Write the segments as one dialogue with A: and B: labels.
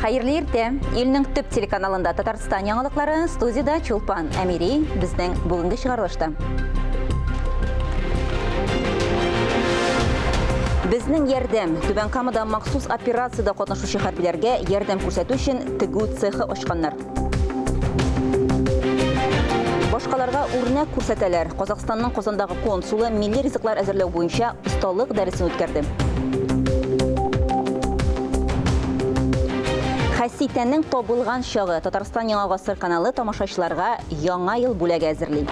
A: Хәерле иртә! Илнең төп телеканалында Татарстан яңалыклары, студиядә Чулпан Әмири, безнең бүгенге чыгарылышта. Безнең ярдәм Түбән Камада махсус операциядә катнашучы хәрбиләргә ярдәм күрсәтү өчен тегү цехы ачканнар. Башкаларга үрнәк күрсәтәләр. Казахстанның Казандагы консулы милли ризыклар әзерләү буенча осталык дәресен үткәрде. Хәситәнең табылган чагы Татарстан Яңа гасыр каналы тамашачыларга Яңа ел бүләге әзерли.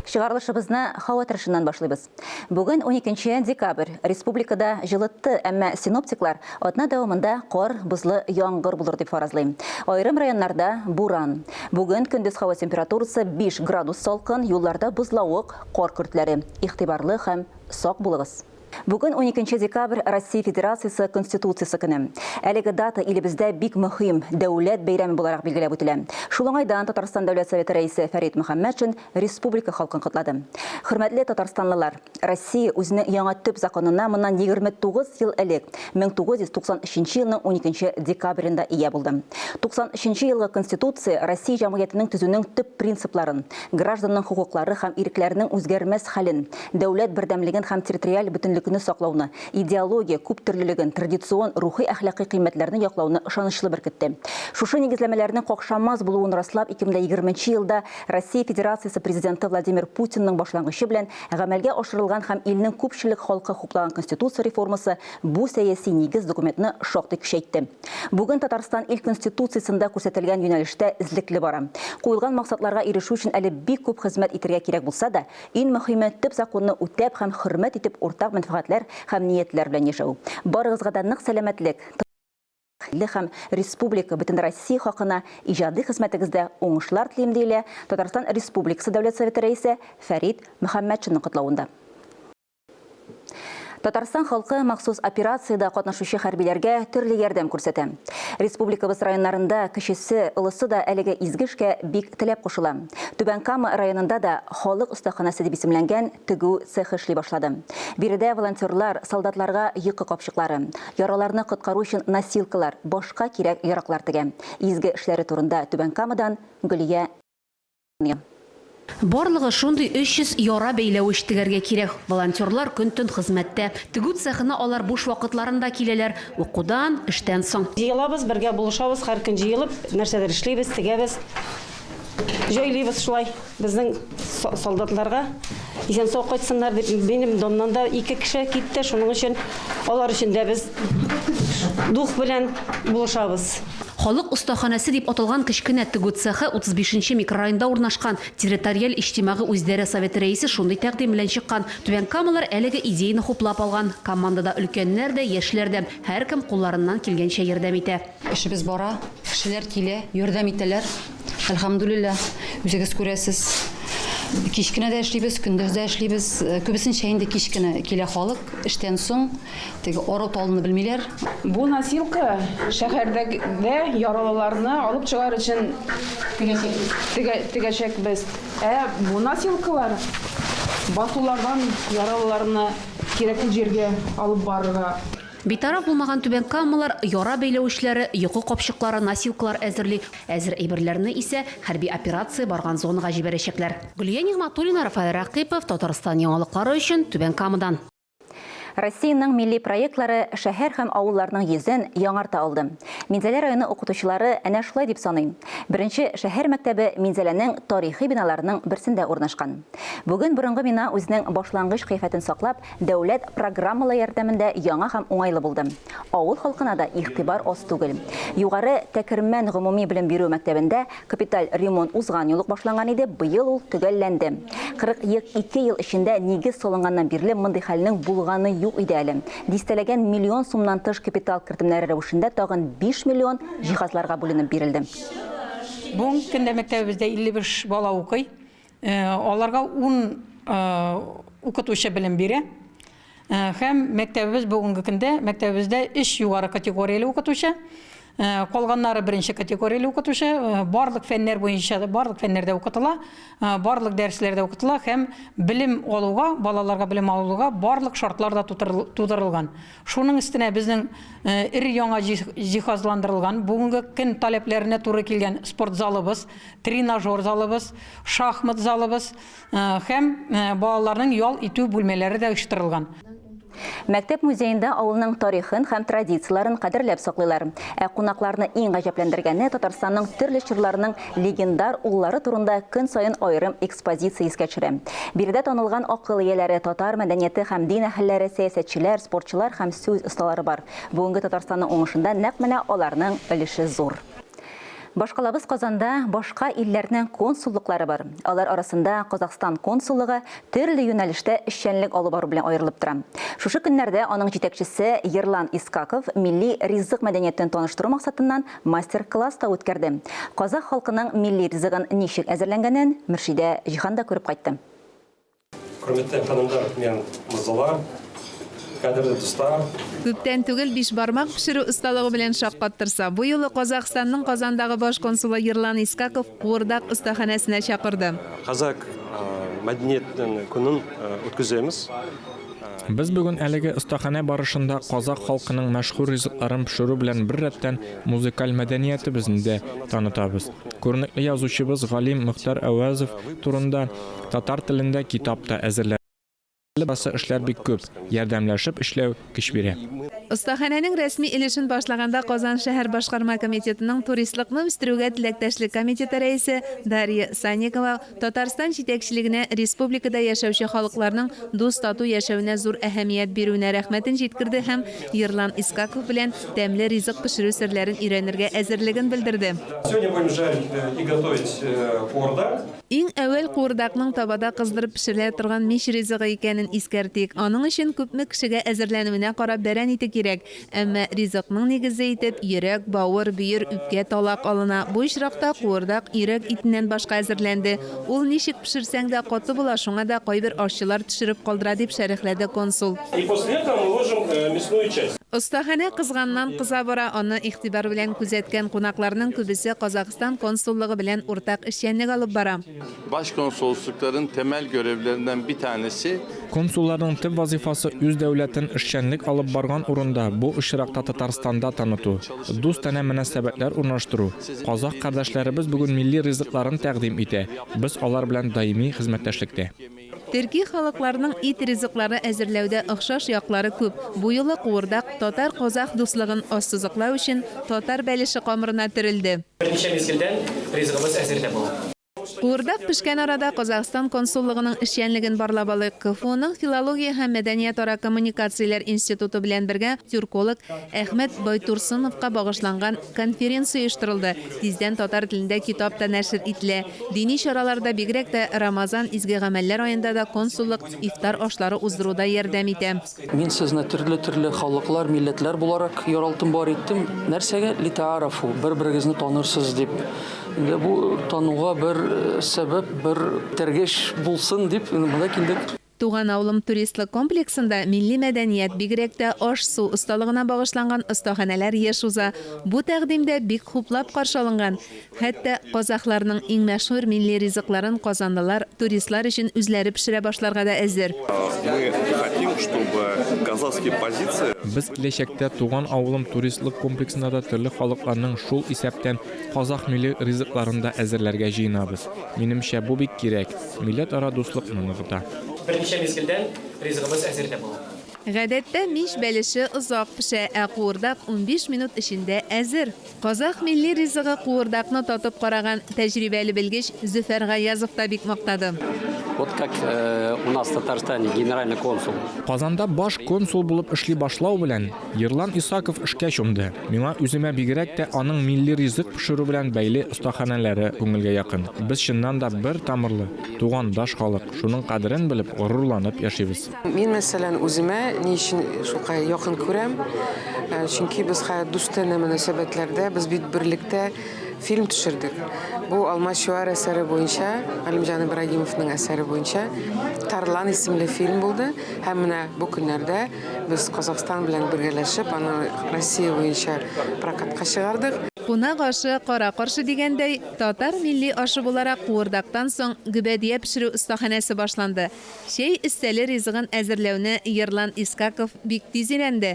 A: Чыгарылышыбызны һава торышыннан башлыйбыз. Бүген 12 декабрь. Республикада җылытты, әмма синоптиклар атна дәвамында кар, бозлы яңгыр булыр дип фаразлый. Аерым районнарда буран. Бүген көндез һава температурасы 5 градус салкын, юлларда бозлавык, кар көртләре. Игътибарлы һәм сак булыгыз! Бүген уникенче декабрь Россия Федерациясе Конституциясе көне. Әлеге дата илебездә бик мөһим, дәүләт бәйрәме буларак билгеләп үтелә. Шул уңайдан Татарстан Дәүләт Советы Рәисе Фәрит Мөхәммәтшин республика халкын котлады. Хөрмәтле татарстанлылар! Россия үзенең яңа төп законына моннан 29 ел элек, 1993 елның уникенче декабрендә ия булды. 93 елгы Конституция Россия җәмгыятенең төзүнең төп принципларын, гражданның хокуклары һәм ирекләренең үзгәрмәс хәлен, дәүләт бердәмлеген һәм территориаль бөтенлекне саклауны, идеология күптөрлелеген, традицион рухи-әхлакый кыйммәтләрне яклауны ышанычлы беркетте. Шушы нигезләмәләрнең какшамас булуын раслап, 2020 нче елда Россия Федерациясе Президенты Владимир Путинның башлангычы белән гамәлгә ашырылган һәм илнең күпчелек халкы хуплаган Конституция реформасы бу сәяси нигез документны шактый көчәйтте. Бүген Татарстан ил Конституциясендә күрсәтелгән юнәлештә эзлекле бара. Куелган максатларга ирешү өчен әле бик күп хезмәт итәргә кирәк булса да, Иң мөһиме, төп законны үтәп һәм хөрмәт итеп уртак мәнфәгатьләр һәм ниятләр белән яшәү. Барыгызга да нык сәламәтлек, тынычлык һәм республика, бөтенроссия хакына иҗади хезмәтегездә уңышлар телим, диелә Татарстан Республикасы Дәүләт Советы Рәисе Фәрит Мөхәммәтшинның котлавында. Татарстан халкы махсус операциядә катнашучы хәрбиләргә төрле ярдәм күрсәтә. Республикабыз районнарында кечесе, олысы да әлеге изге эшкә бик теләп кушыла. Түбән Кама районында да Халык остаханәсе дип исемләнгән тегү цехы эшли башлады. Биредә волонтерлар солдатларга йокы капчыклары, яраларны коткару өчен носилкалар, башка кирәк-яраклар тегә. Изге эшләре турында Түбән Камадан Гөлия.
B: Барлыгы шундый 300 яра бәйләвеч тегәргә кирәк. Волонтерлар көн-төн хезмәттә. Тегү цехына алар буш вакытларында киләләр, укудан, эштән соң.
C: Җыелабыз, бергә булышабыз, һәр көн җыелып, нәрсәдер эшлибез, тегәбез, җайлыйбыз шулай. Безнең солдатларга исән-сау кайтсыннар дип, минем домнан да ике кеше китте, шуның өчен алар өчен дә без дух белән булышабыз.
B: Халык остаханәсе дип аталган кечкенә тегү цехы 35 нче микрорайонда урнашкан. Территориаль иҗтимагый үзидарә советы рәисе шундый тәкъдим белән чыккан. Түбәнкамалар әлеге идеяне хуплап алган. Командада өлкәннәр дә, яшьләр дә. Һәркем кулларыннан килгәнчә ярдәм итә.
D: Эшебез бара, кешеләр килә, ярдәм итәләр. Әлхәмдүлилләһ, үзегез күрәсез. Кич кенә дә эшлибез, көндез дә эшлибез. Күбесенчә инде кич кенә килә халык, эштән соң. Теге ару-талуны белмиләр.
E: Бу носилка шәһәрдә яралыларны алып чыгар өчен тегәчәкбез. Ә бу носилкалар басулардан яралыларны кирәкле җиргә алып барырга.
B: Битараф булмаган түбәнкамалар яра бәйләвечләре, йокы капчыклары, носилкалар әзерли. Әзер әйберләрне исә хәрби операция барган зонага җибәрәчәкләр. Гөлия Нигъмәтуллина, Рафаэль Рәкыйпов, Татарстан яңалыклары өчен Түбән Камадан.
A: Россиянең милли проектлары шәһәр һәм авылларның йөзен яңарта алды. Минзәлә районы укытучылары әнә шулай дип саный. Беренче шәһәр мәктәбе Минзәләнең тарихи биналарының берсендә урнашкан. Бүген борынгы бина үзенең башлангыч кыяфәтен саклап, дәүләт программалары ярдәмендә яңа һәм уңайлы булды. Авыл халкына да игътибар аз түгел. Югары Тәкермән гомуми белем бирү мәктәбендә капиталь ремонт узган ел ук башланган иде, быел ул төгәлләнде. 42 ел эчендә нигез салынганнан бирле мондый хәлнең булганы юк иде әле. Дистәләгән миллион сумнан тыш капитал кертемнәре рәвешендә тагын 5 миллион җиһазларга бүленеп бирелде.
F: Бүгенге көндә мәктәбебездә 55 бала укый. Аларга ун укытучы белем бирә. Һәм мәктәбебез бүгенге көндә, мәктәбебездә өч югары категорияле укытучы. Калганнары беренче категорияле укытучы, барлык фәннәр буенча барлык фәннәрдә укытыла, барлык дәресләрдә укытыла һәм белем алуга, балаларга белем алуга барлык шартлар да тудырылган. Шуның өстенә безнең өр-яңа җиһазландырылган, бүгенге көн таләпләренә туры килгән спорт залыбыз, тренажер залыбыз, шахмат залыбыз һәм балаларның ял итү бүлмәләре дә оештырылган.
A: Мәктәп музеенда авылның тарихын һәм традицияләрен кадерләп саклыйлар. Ә кунакларны иң гаҗәпләндергәне Татарстанның төрле чорларының легендар уллары турында көн саен аерым экспозиция искә төшерә. Биредә танылган акыл ияләре, татар мәдәнияте һәм дин әһелләре, сәясәтчеләр, спортчылар һәм сүз осталары бар. Бүгенге Татарстанның уңышында нәкъ менә аларның өлеше зур. Башкалабыз Казанда башка илләрнең консуллыклары бар. Алар арасында Казахстан консуллыгы төрле юнәлештә эшчәнлек алып бару белән аерылып тора. Шушы көннәрдә аның җитәкчесе Ерлан Искаков милли ризык мәдәниятен таныштыру максатыннан мастер-класс та үткәрде. Казах халкының милли ризыгын ничек әзерләнгәнен Мөршидә Җиһан да күреп кайтты.
G: Құрметті ханымдар мен мырзалар, кадерле дуслар.
H: Күптән түгел бишбармак пешерү осталыгы белән шаккаттырса, бу юлы Казахстанның Казандагы баш консулы Ерлан Искаков куырдак остаханәсенә чакырды.
G: Қазақ мәдениетінің күнін өткіземіз.
I: Без бүген әлеге остаханә барышында казах халкының мәшһүр ризыкларын пешерү белән беррәттән музыкаль мәдәниятебезне дә танытабыз. Күренекле язучыбыз галим Мөхтәр Әүәзов турында татар телендә китап та әзерләде. Басы эшләр бик күп, ярдәмләшеп эшләү көч бирә.
H: Остаханәнең рәсми өлешен башлаганда Казан шәһәр башкарма комитетының туристлыкны үстерүгә теләктәшлек комитеты рәисе Дарья Санникова Татарстан җитәкчелегенә республикада яшәүче халыкларның дус-тату яшәвенә зур әһәмият бирүенә рәхмәтен җиткерде һәм Ерлан Искаков белән тәмле ризык пешерү серләрен өйрәнергә әзерлеген белдерде.
G: Сегодня будем жарить и готовить куырдак.
H: Иң әүвәл куырдакның табада кыздырып пешерелә торган мич ризыгы икәнен искәртик. Аның өчен күпме кешегә әзерләнүенә карап бәрән ите кирәк. Әмма ризыкның нигезе итеп йөрәк, бавыр, бөер, үпкә, талак алына. Бу очракта куырдак йөрәк итеннән башка әзерләнде. Ул ничек пешерсәң дә каты була, шуңа да кайбер ашчылар төшереп калдыра, дип шәрехләде консул.
G: И после этого мы ложим мясную часть.
H: Остаханә кызганнан кыза бара, аны игътибар белән күзәткән кунакларның күбесе Казахстан консуллыгы белән уртак эшчәнлек алып бара.
J: Başkonsoloslukların temel görevlerinden bir tanesi
I: Консулларның төп вазыйфасы үз дәүләтен эшчәнлек алып барган урында, бу очракта Татарстанда таныту, дустанә мөнәсәбәтләр урнаштыру. Казах кардәшләребез бүген милли ризыкларын тәкъдим итә. Без алар белән даими хезмәттәшлектә.
H: Төрки халыкларның ит ризыклары әзерләүдә охшаш яклары күп. Бу юлы куырдак татар-казах дуслыгын ассызыклау өчен татар бәлеше камырына төрелде.
K: Берничә мизгелдән ризыгыбыз әзер дә була.
H: Куырдак пешкән арада Казахстан консуллыгының эшчәнлеген барлап алыйк. КФУның филология һәм мәдәниятара коммуникацияләр институты белән бергә тюрколог Әхмәт Байтурсыновка багышланган конференция оештырылды. Тиздән татар телендә китап та нәшер ителә. Дини чараларда, бигрәк тә Рамазан изге гамәлләр аенда да консуллык ифтар ашлары уздыруда ярдәм итә.
L: Мин сезне төрле-төрле халыклар, милләтләр буларак яралттым, бар иттем. Нәрсәгә? Литаарафу, бер-берегезне танырсыз дип. Инде бу тануга бер сәбәп, бер этәргеч булсын дип, монда килдек.
H: Туган авылым туристлык комплексында милли мәдәният, бигрәк тә аш-су осталыгына багышланган остаханәләр еш уза. Бу тәкъдим дә бик хуплап каршы алынган. Хәтта казахларның иң мәшһүр милли ризыкларын казанлылар туристлар өчен үзләре пешерә башларга да әзер.
M: Мы хотим, чтобы казахские позиции
I: Без киләчәктә Туган авылым туристлык комплексында да төрле халыкларның, шул исәптән казах милли ризыкларын да әзерләргә җыенабыз. Минемчә, бу бик кирәк, милләтара дуслыкны ныгыта.
K: Берничә мизгелдән ризыгыбыз әзер дә була.
H: Гадәттә мич бәлеше озак пешә, ә куырдак 15 минут эчендә әзер. Казах милли ризыгы куырдакны татып караган тәҗрибәле белгеч Зөфәр Гаязов та бик мактады.
N: Вот как у нас в Татарстане генеральный консул.
I: Казанда баш консул булып эшли башлау белән, Ерлан Исаков эшкә чумды. Миңа үземә бигрәк тә аның милли ризык пешерү белән бәйле остаханәләре күңелгә якын. Без чыннан да бер тамырлы, тугандаш халык, шуның кадерен белеп, горурланып яшибез.
O: Мин, мәсәлән, үземә ни өчен шулкай якын күрәм? Чөнки без хәзер дустанә мөнәсәбәтләрдә, без бит берлектә. фильм төшердек. Бу Алмачуар әсәре буенча, Галимҗан Ибрагимовның әсәре буенча Тарлан исемле фильм булды. Һәм менә бу көннәрдә без Казахстан белән бергәләшеп, аны Россия буенча прокатка чыгардык.
H: Кунак ашы, кара каршы дигәндәй, татар милли ашы буларак куырдактан соң гөбәдия пешерү остаханәсе башланды. Чәй өстәле ризыгын әзерләүне Ерлан Искаков бик тиз өйрәнде.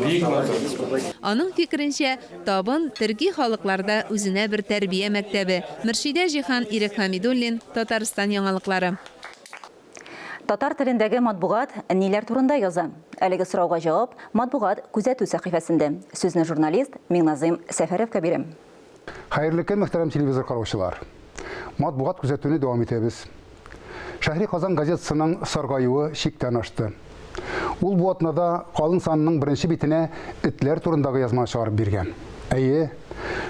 G: Бик матур.
H: Аның фикеренчә, табын, төрки халыкларда үзенә бер тәрбия мәктәбе. Мөршидә Җиһан, Ирек Хәмидуллин, Татарстан яңалыклары.
A: Татар телендәге матбугат ниләр турында яза? Әлеге сорауга җавап Матбугат күзәтү сәхифәсендә. Сүзне журналист Миңназыйм Сәфәровка бирәм.
P: Хәерле көн, мөхтәрәм телевизор караучылар. Матбугат күзәтүне дәвам итәбез. Шәһри Казан газетасының саргаюы чиктән ашты. Ул бу атнада калын санының беренче битенә этләр турындагы язма чыгарып биргән. Әйе,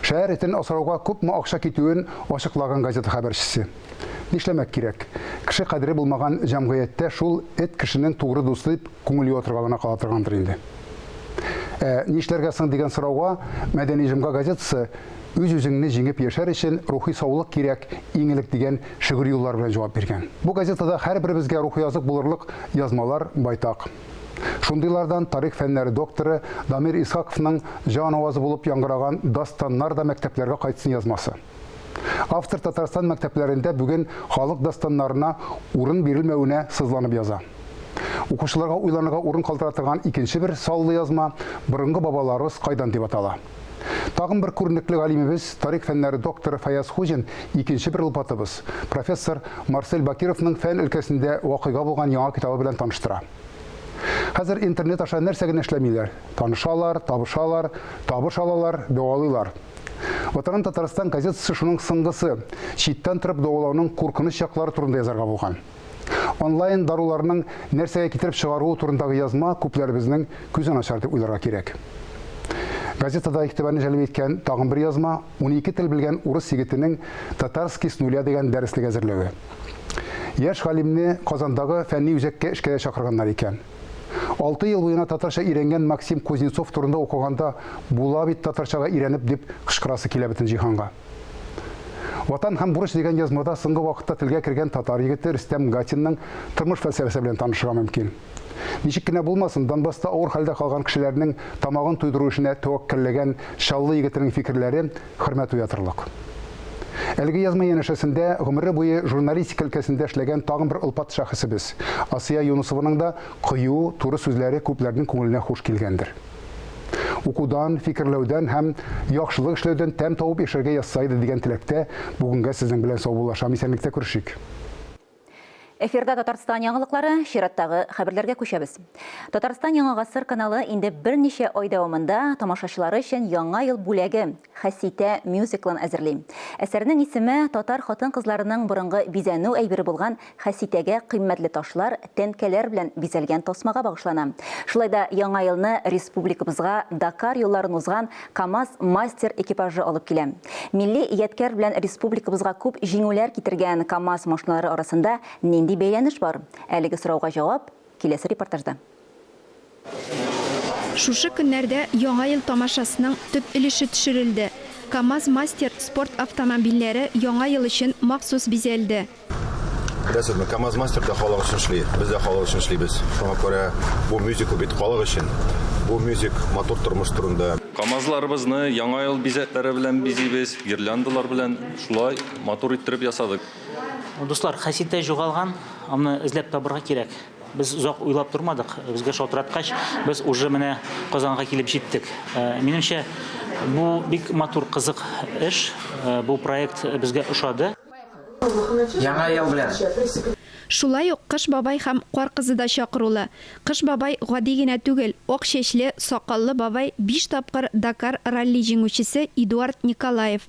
P: шәһәр этен асрауга күпме акча китүен ачыклаган газета хәбәрчесе. Нишләмәк кирәк, кеше кадере булмаган җәмгыятьтә шул эт кешенең тугры дусты дип күңел юатырга гына кала торгандыр инде. Ә нишләргә соң дигән сорауга Мәдәни җомга газетасы Үз-үзеңне җиңеп яшәр өчен рухи саулык кирәк иң элек дигән шигырь юллары белән җавап биргән. Бу газетада һәрберебезгә рухи азык булырлык язмалар байтак. Шундыйлардан тарих фәннәре докторы Дамир Исхаковның җан авазы булып яңгыраган Дастаннар да мәктәпләргә кайтсын язмасы. Автор Татарстан мәктәпләрендә бүген халык дастаннарына урын бирелмәвенә сызланып яза. Укучыларга уйланырга урын калдыра торган икенче бер саллы язма Борынгы бабаларыбыз кайдан дип атала. Тагын бер күренекле галимебез, тарих фәннәре докторы Фаяз Хуҗин икенче бер олпатыбыз, профессор Марсель Бакировның фән өлкәсендә вакыйга булган яңа китабы белән таныштыра. Хәзер интернет аша нәрсә генә эшләмиләр. Танышалар, табышалар, табыш алалар, дәвалыйлар. Ватаным Татарстан газетасы шуның соңгысы, читтән торып дәвалауның куркыныч яклары турында язарга булган. Онлайн даруларның нәрсәгә китереп чыгаруы турындагы язма күпләребезнең күзен ачар дип уйларга кирәк. Газетада игътибарны җәлеп иткән тагын бер язма, 12 тел белгән урыс егетенең Татарский с нуля дигән дәреслек әзерләве. Яшь галимне Казандагы фәнни үзәккә эшкә дә чакырганнар икән. Алты ел буена татарча өйрәнгән Максим Кузнецов турында укыганда, була бит татарчага өйрәнеп, дип кычкырасы килә бөтен җиһанга. Ватан һәм бурыч дигән язмада соңгы вакытта телгә кергән татар егете Рөстәм Гатинның тормыш фәлсәфәсе белән танышырга мөмкин. Ничек кенә булмасын, Донбасста авыр хәлдә калган кешеләрнең тамагын туйдыру эшенә тәвәккәлләгән Чаллы егетенең фикерләре хөрмәт уятырлык. Әлеге язма янәшәсендә гомере буе журналистика өлкәсендә эшләгән тагын бер олпат шәхесебез, Асия Юнысованың да кыю, туры сүзләре күпләрнең күңеленә хуш килгәндер. Укудан, фикерләүдән һәм яхшылык эшләүдән тәм табып яшәргә язса иде дигән теләктә бүгенгә сезнең белән саубуллашам. Исәнлектә күрешик.
A: Эфирда Татарстан яңалыклары, чираттагы хәбәрләргә күчәбез. Татарстан Яңа гасыр каналы инде берничә ай дәвамында тамашачылары өчен Яңа ел бүләге, Хәситә мюзиклын әзерли. Әсәрнең исеме татар хатын-кызларының борынгы бизәнү әйбере булган хәситәгә кыйммәтле ташлар, тәнкәләр белән бизәлгән тасмага багышлана. Шулай да Яңа елны республикабызга Дакар юлларын узган КАМАЗ-Мастер экипажы алып килә. Милли ядкәр белән республикабызга күп җиңүләр китергән КАМАЗ машиналары арасында нинди бәйләнеш бар? Әлеге сорауга җавап, киләсе репортажда.
Q: Шушы көннәрдә Яңа ел тамашасының төп өлеше төшерелде. КАМАЗ-Мастер спорт автомобильләре Яңа ел өчен махсус бизәлде.
M: Беләсезме, КАМАЗ-Мастер да халык өчен эшли, без дә халык өчен эшлибез. Шуңа күрә бу мюзикл бит халык өчен. Бу мюзик матур тормыш турында.
J: КАМАЗларыбызны Яңа ел бизәкләре белән бизибез, гирляндалар белән шулай матур иттереп ясадык.
R: Дуслар, Хәситә югалган, аны эзләп табырга кирәк. Без озак уйлап тормадык, безгә шалтыраткач, без уже менә Казанга килеп җиттек. Минемчә, бу бик матур, кызык эш, бу проект безгә ошады.
S: Яңа ел белән!
Q: Шулай ук Кыш бабай һәм Кар кызы да чакырулы. Кыш бабай гади генә түгел, ак чәчле, сакаллы бабай, биш тапкыр Дакар ралли җиңүчесе Эдуард Николаев.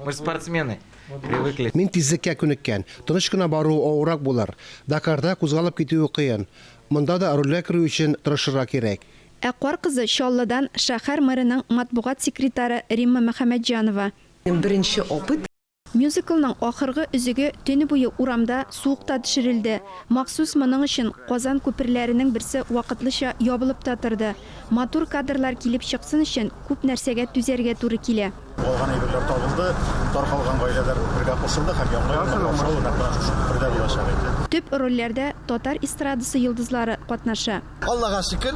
S: Мы спортсмены, привыкли.
T: Мин тизлеккә күнеккән. Тыныч кына баруы авыррак булыр. Дакарда кузгалып китүе кыен. Монда да рульгә керү өчен тырышырга кирәк.
Q: Ә Кар кызы Чаллыдан шәһәр мэрының матбугат секретаре Римма Мөхәммәтҗанова.
U: Беренче опыт.
Q: Мюзиклның ахыргы өзеге төне буе урамда, суыкта төшерелде. Махсус моның өчен Казан күперләренең берсе вакытлыча ябылып та торды. Матур кадрлар килеп чыксын өчен күп нәрсәгә түзәргә туры килә.
U: Калган әйберләр табылды, таркалган гаиләләр бергә кушылды һәм Яңа елны каршы алу нәкъ менә шушы күпердә булачак инде.
Q: Төп рольләрдә татар эстрадасы йолдызлары катнаша.
V: Аллага шөкер,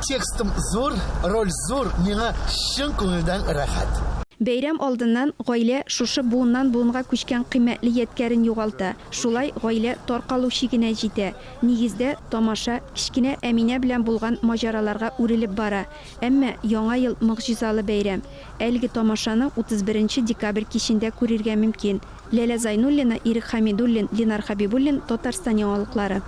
V: текстым зур, роль зур, миңа чын күңелдән рәхәт.
Q: Бәйрәм алдыннан гаилә шушы буыннан-буынга күчкән кыйммәтле ядкәрен югалта. Шулай гаилә таркалу чигенә җитә. Нигездә, тамаша кечкенә Әминә белән булган маҗараларга үрелеп бара. Әмма Яңа ел могҗизалы бәйрәм. Әлеге тамашаны 31 нче декабрь кичендә күрергә мөмкин. Ләлә Зайнуллина, Ирек Хәмидуллин, Ленар Хәбибуллин, Татарстан яңалыклары.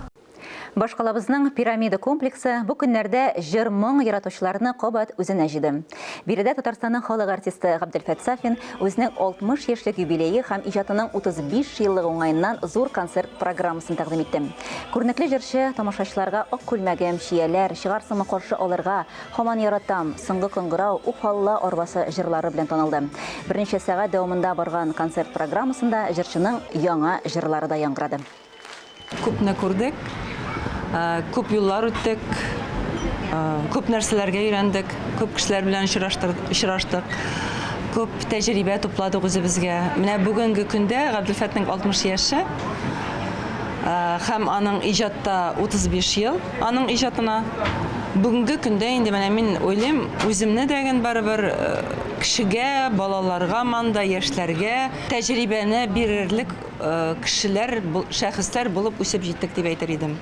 A: Башкалабызның Пирамида комплексы бу көннәрдә җыр-моң яратучыларны кабат үзенә җыйды. Биредә Татарстанның халык артисты Габделфәт Сафин үзенең 60 яшьлек юбилее һәм иҗатының 35 еллыгы уңаеннан зур концерт программасын тәкъдим итте. Күренекле җырчы тамашачыларга Ак күлмәгем, Чияләр, Чыгарсыңмы каршы алырга, Һаман яратам, Соңгы кыңгырау, Уф Алла арбасы җырлары белән танылды. Берничә сәгать дәвамында барган концерт программасында җырчының яңа җырлары да яңгырады.
W: Күпне күрдек, күп юллар үттек, күп нәрсәләргә өйрәндек, күп кешеләр белән очраштык, күп тәҗрибә тупладык үзебезгә. Менә бүгенге көндә Габделфәтнең 60 яше һәм аның иҗатта 35 ел аның иҗатына. Бүгенге көндә инде менә мин уйлыйм, үземне дә ген барыбер кешегә, балаларга манда, яшьләргә тәҗрибәне бирерлек Кешеләр, шәхесләр булып үсеп җиттек дип әйтер идем.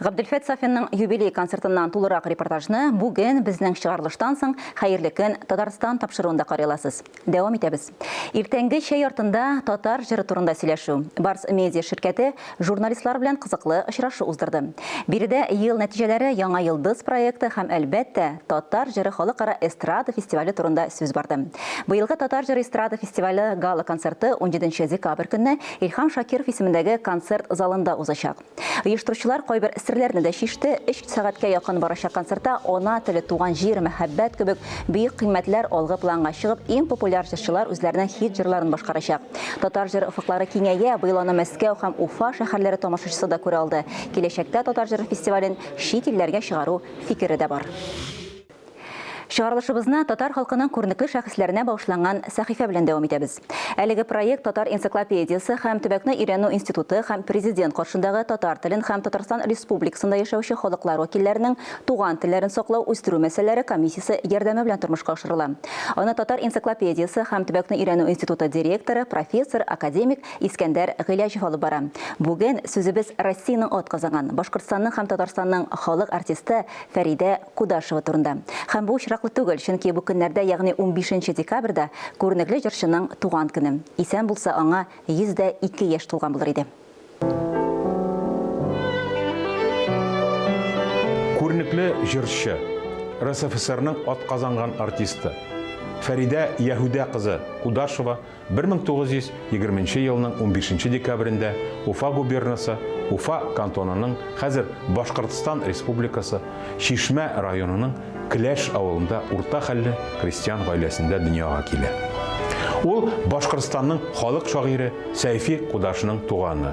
A: Габделфәт Сафинның юбилей концертыннан тулырак репортажны бүген безнең чыгарылыштан соң Хәерле көн, Татарстан тапшыруында карый аласыз. Дәвам итәбез. Иртәнге чәй артында татар җыры турында сөйләшү. Барс Медиа ширкәте журналистлар белән кызыклы очрашу уздырды. Биредә ел нәтиҗәләре, Яңа йолдыз проекты һәм, әлбәттә, Татар җыры халыкара эстрада фестивале турында сүз барды. Быелгы Татар җыры эстрада фестивале гала-концерты унҗиденче декабрь көнне Илһам Шакиров исемендәге концерт залында узачак. Оештыручылар кайбер серләрне дә чиште, өч сәгатькә якын барачак концертта ана теле, туган җир, мәхәббәт кебек бөек кыйммәтләр алгы планга чыгып, иң популяр җырчылар үзләренең хит җырларын башкарачак. Татар җыры офыклары киңәя, быел аны Мәскәү һәм Уфа шәһәрләре тамашачысы да күрә алды. Киләчәктә Татар җыры фестивален чит илләргә чыгару фикере дә бар. Чыгарылышыбызны татар халкының күренекле шәхесләренә багышланган сәхифә белән дәвам итәбез. Әлеге проект Татар энциклопедиясе һәм Төбәкне өйрәнү институты һәм Президент каршындагы татар телен һәм Татарстан Республикасында яшәүче халыклар вәкилләренең туган телләрен саклау, үстерү мәсьәләләре комиссиясе ярдәме белән тормышка ашырыла. Аны Татар энциклопедиясе һәм Төбәкне өйрәнү институты директоры, профессор, академик Искәндәр Гыйләҗев алып бара. Бүген сүзебез Россиянең атказанган, Башкортстанның һәм Татарстанның халык артисты Фәридә Кудашева турында. Һәм бу очраклы түгел, чөнки бу көннәрдә, ягъни унбишенче декабрьдә күренекле җырчының туган көне. Исән булса, аңа 102 яшь тулган булыр иде.
X: Күренекле җырчы, РСФСРның атказанган артисты Фәридә Яһүдә кызы Кудашева 1920 нче елның унбишенче декабрендә Уфа губернасы, Уфа кантонының, хәзер Башкортстан Республикасы, Чишмә районының Кләш авылында урта хәлле крестьян гаиләсендә дөньяга килә. Ул Башкортстанның халык шагыйре Сәйфи Кудашның туганы.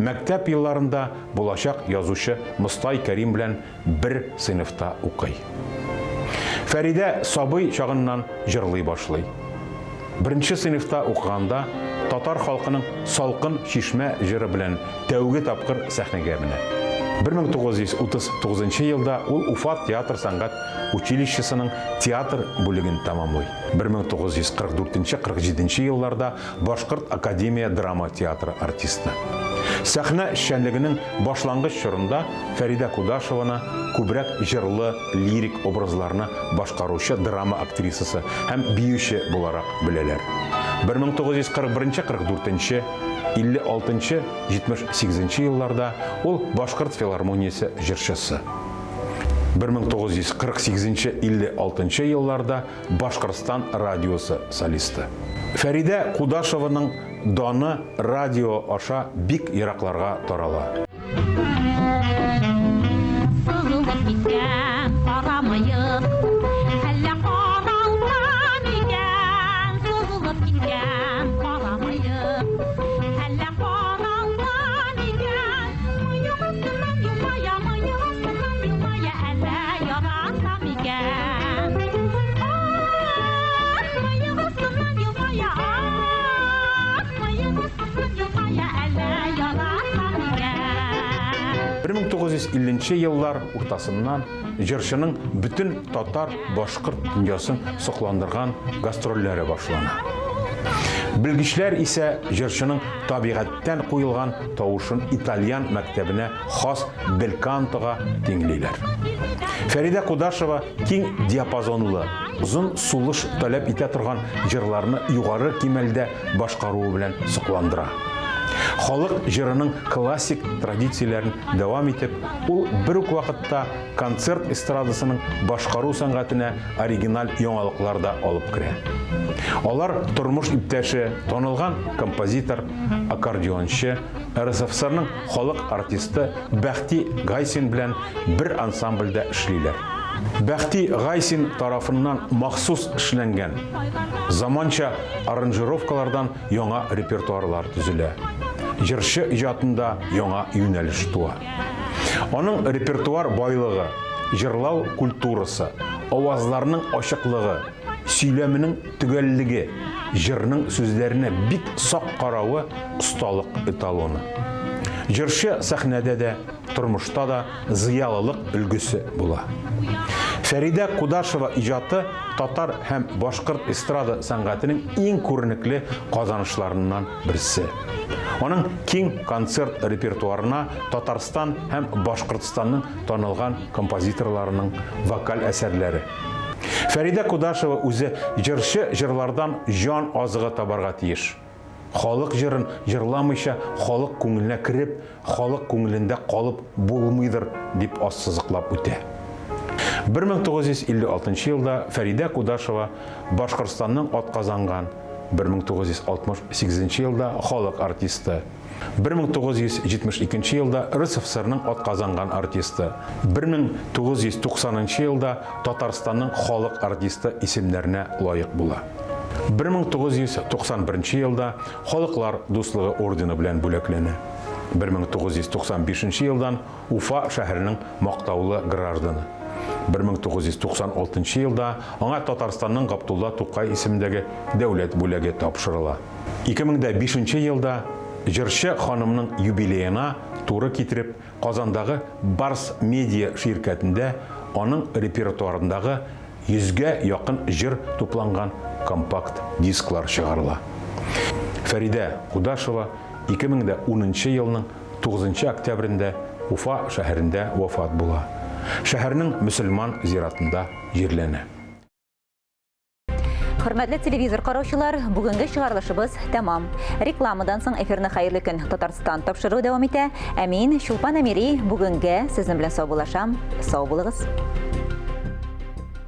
X: Мәктәп елларында булачак язучы Мостай Кәрим белән бер сыйныфта укый. Фәридә сабый чагыннан җырлый башлый. Беренче сыйныфта укыганда татар халкының Салкын чишмә җыры белән тәүге тапкыр сәхнәгә менә. 1939 елда ул Уфа театр сәнгать училищесының театр бүлеген тәмамлый. 1944-47 елларда Башкорт академия драма театры артисты. Сәхнә эшчәнлегенең башлангыч чорында Фәридә Кудашеваны күбрәк җырлы лирик образларны башкаручы драма актрисасы һәм биюче буларак беләләр. 1941-44, 56-78 елларда ул Башкорт филармониясе җырчысы. 1948-56 елларда Башкортстан радиосы солисты. Фәридә Кудашеваның даны радио аша бик еракларга тарала.
Y: Сызылып киткән кара мыек, Әллә каралган икән? Сызылып киткән кара мыек.
X: 1950 нче еллар уртасыннан җырчының бөтен татар, башкорт дөньясын сокландырган гастрольләре башлана. Белгечләр исә җырчының табигатьтән куелган тавышын итальян мәктәбенә хас белькантога тиңлиләр. Фәридә Кудашева киң диапазонлы, озын сулыш таләп итә торган җырларны югары кимәлдә башкаруы белән сокландыра. Халык җырының классик традицияләрен дәвам итеп, ул бер үк вакытта концерт эстрадасының башкару сәнгатенә оригиналь яңалыклар да алып керә. Алар тормыш иптәше, танылган композитор, аккордеончы, РСФСРның халык артисты Бәхти Гайсин белән бер ансамбльдә эшлиләр. Бәхти Гайсин тарафыннан махсус эшләнгән заманча аранжировкалардан яңа репертуарлар төзелә. Җырчы иҗатында яңа юнәлеш туа. Аның репертуар байлыгы, җырлау культурасы, авазларның ачыклыгы, сөйләменең төгәллеге, җырның сүзләренә бик сак каравы осталык эталоны. Җырчы сәхнәдә дә, тормышта да зыялылык өлгесе була. Фәридә Кудашева иҗаты татар һәм башкорт эстрада сәнгатенең иң күренекле казанышларыннан берсе. Аның киң концерт репертуарына Татарстан һәм Башкортстанның танылган композиторларының вокаль әсәрләре. Фәридә Кудашева үзе җырчы җырлардан җан азыгы табарга тиеш. Халык җырын җырламыйча халык күңеленә кереп, халык күңелендә калып булмыйдыр, дип ассызыклап үтә. 1956 елда Фәридә Кудашева Башкортстанның атказанган, 1968 елда халык артисты, 1972 елда РСФСРның атказанган артисты, 1990 елда Татарстанның халык артисты исемнәренә лаек була. 1991 елда Халыклар дуслыгы ордены белән бүләкләнә. 1995 елдан Уфа шәһәренең мактаулы гражданы. 1996 елда аңа Татарстанның Габдулла Тукай исемендәге дәүләт бүләге тапшырыла. 2005 елда җырчы ханымның юбилеена туры китереп Казандагы Барс Медиа ширкәтендә аның репертуарындагы Йөзгә якын җыр тупланган компакт-дисклар чыгарыла. Фәридә Кудашева 2010 елның 9 октябрендә Уфа шәһәрендә вафат була. Шәһәрнең мөселман зиратында җирләнә.
A: Хөрмәтле телевизор караучылар, бүгенге чыгарылышыбыз тәмам. Рекламадан соң эфирны Хәерле көн Татарстан тапшыруы дәвам итә. Ә мин, Чулпан Әмири, бүгенгә сезнең белән саубуллашам. Сау булыгыз.